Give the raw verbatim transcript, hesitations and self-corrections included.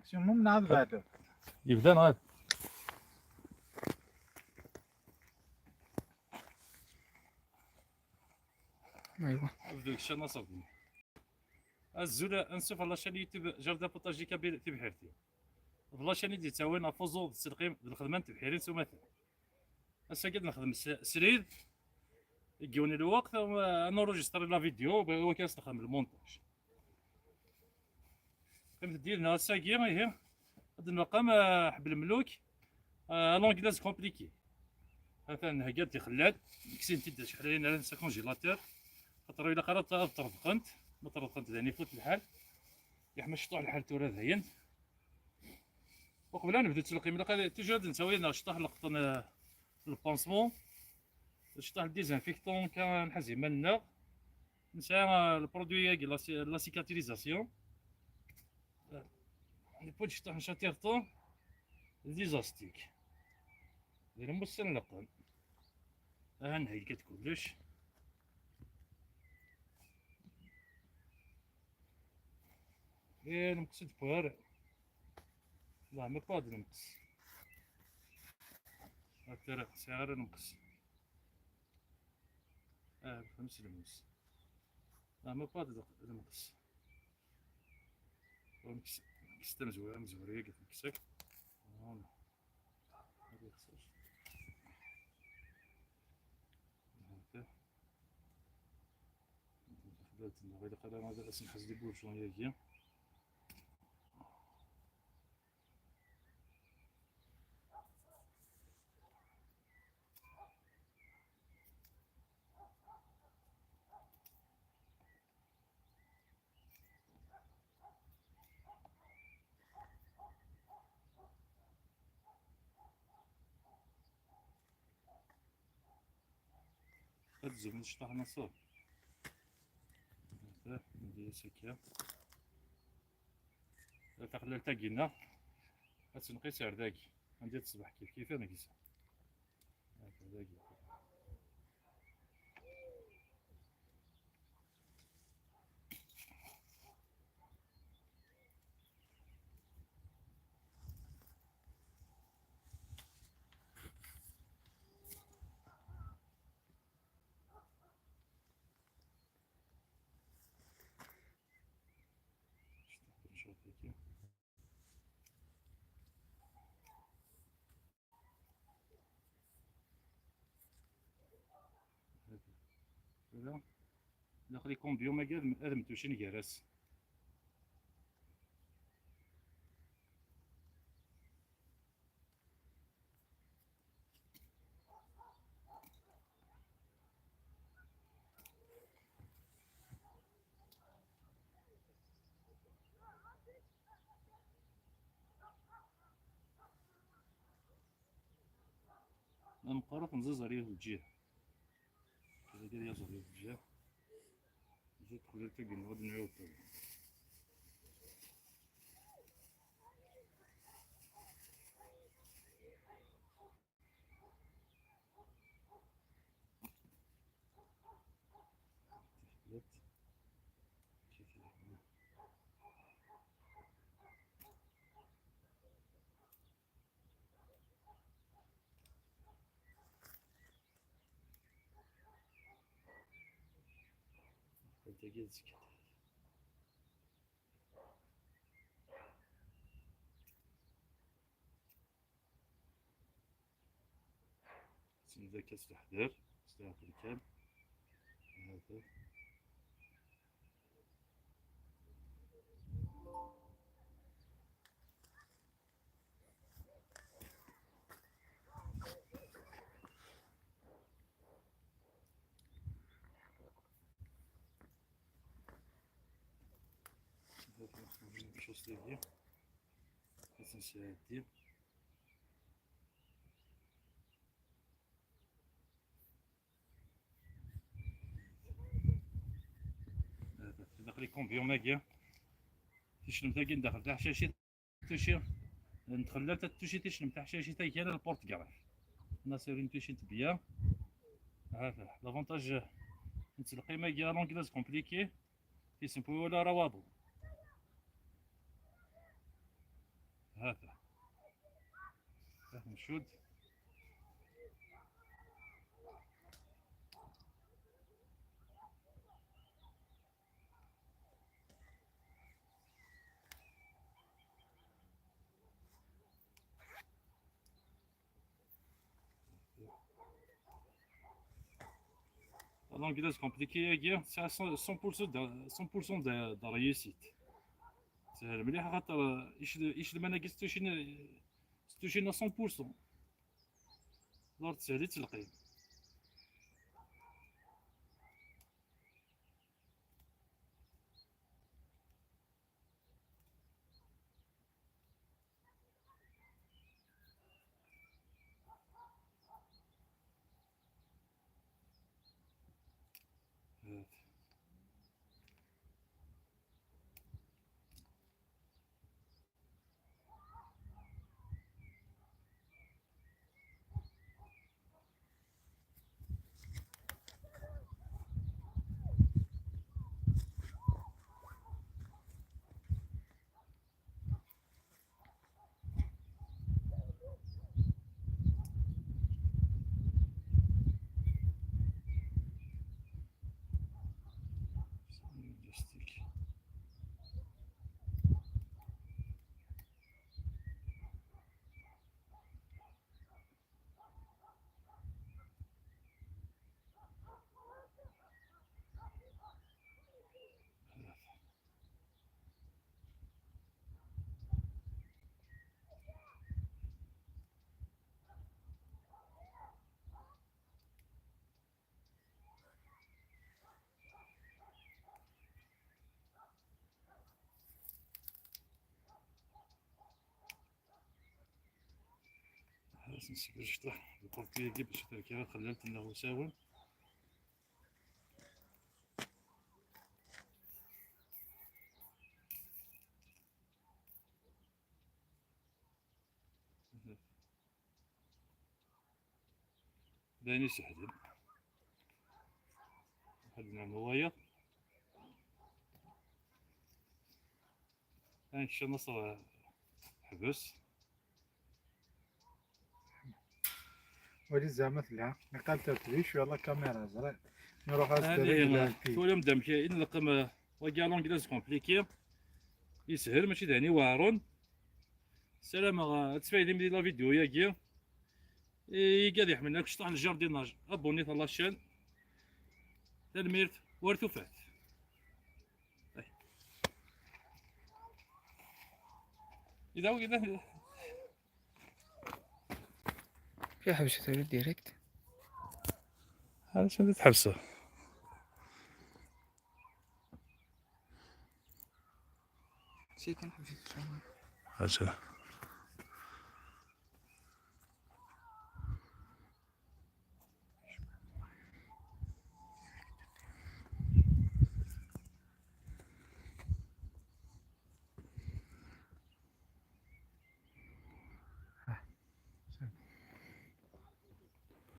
Sinon, nɛad beɛda. Yebda neɣ? Aywa. Bdu kečč a Naṣer. Azul, ansuf ɣer la chaîne YouTube Jardin Potager Kabyle Tibḥirt. D la chaîne i d-yettawin ɣef uẓu d tselqim d lxedma n tebḥirin s umata. Ass-agi ad nexdem s-, srid, deg yiwen n lweqt, euh, ad nurujistri la vidéo, wakken ad s-nexdem le montage. Qqimet-d yid-neɣ ass-agi, ihi, ad d-nqam, euh, ḥebb lemluk, euh, à l'anglaise compliquée. Atan nhegga-d tixellal, kksen-t-id ḥlayen ar sa congélateur, xaṭer ur ilaq ara ad ṭṭerḍqent, ma ṭṭerḍqent dayen ifut lḥal. Yeḥma ciṭuḥ lḥal tura dayen. Uqbel ad nebdu ttleqqim, ilaq ad, toujours ad nettawi neɣ ciṭuḥ n leqṭen, euh, le pansement, ciṭuḥ le désinfectant, kan nḥaz iman-nneɣ. Nesɛa, euh, le produit-agi, la ci-, la cicatrisation. Euh, newwi-d ciṭuḥ n catirṭu, d les astiques. D lmus n leqqen. Aha, nhegga-d kullec. Eh, nemqes-d pwar. La, ma pas d nemqes. Akka ara, sɛiɣ ara nemqes. Ah, xems lmus. Ah, ma pas d nemqes. Ur nekkes, nekkes tamezwara, amezwara-agi, nekkes-ak. Voilà. Ad yexṣer. Haka. Taxdalt-nneɣ, ilaq ara ad as-nḥaz les bouchons-agi. Ad zoom ciṭuḥ Naṣer. Anda-s akka? Taxlalt-agi-nneɣ ad tt-nqis ar dagi. Anda teṣbeḥ kif kif ad negza. Akka dagi. Tura, ilaq les cambiums-agi ad m-, ad mtucin gar-as. Amqarat nẓiẓer yiwet lǧiha. Kra gar yaẓer yiwet lǧiha. Zid texdert-agi-nneɣ ad nɛiwed. Anta i d-tekkat? Ttnadi akka s leḥder, s leɛqel kan. Hada. Hada, nexdem la même chose dagi. Ad tt-nesɛeddi. Hada, ddaxel ikumbyum-agi. Ticelmt-agi n daxel taḥcacit, tuci. Ntxellal tattuci ticelmt taḥcacit-agi ala lpurtgraf. Nasir une tuci n tbeyya. Hada, l'avantage n tleqqim-agi à l'anglaise compliqué. Tisent wala ara waḍu. Hata. Hata ncudd. L'anglais compliqué-agi, c'est à cent pour cent de, cent pour cent de, de réussite. C'est le meilleur, icelman-agi, c'est touché à cent pour cent. Lors de cette. Ad as-nsegger cṭuḥ lqerṭ-agi bac ad terk ara txellalt-nneɣ usawen. D ayen isehlen. Ad nɛemmeḍ wayeḍ. Ad nekcem aṣer ḥbes. Wali zeɛma telha. Iqal terteb-ik cwiya la caméra, ẓriɣ. Nruḥ ad Ani, s-terri tura d amek i nleqqem, eh, wagi à l'anglaise compliqué. Yeshel, mačči d ayen iweɛren. Ssarameɣ, eh, ad tfaydim di la vidéo-yagi. I yigad iḥemmlen akk cṭuḥ n le jardinage, abonnez-vous à la chaîne. Tanemmirt, war tufat. Ay. Ila win. Fi ḥebset tura direct. Ɛlac anda tḥebseḍ? Si kan ḥebset tura. Aca.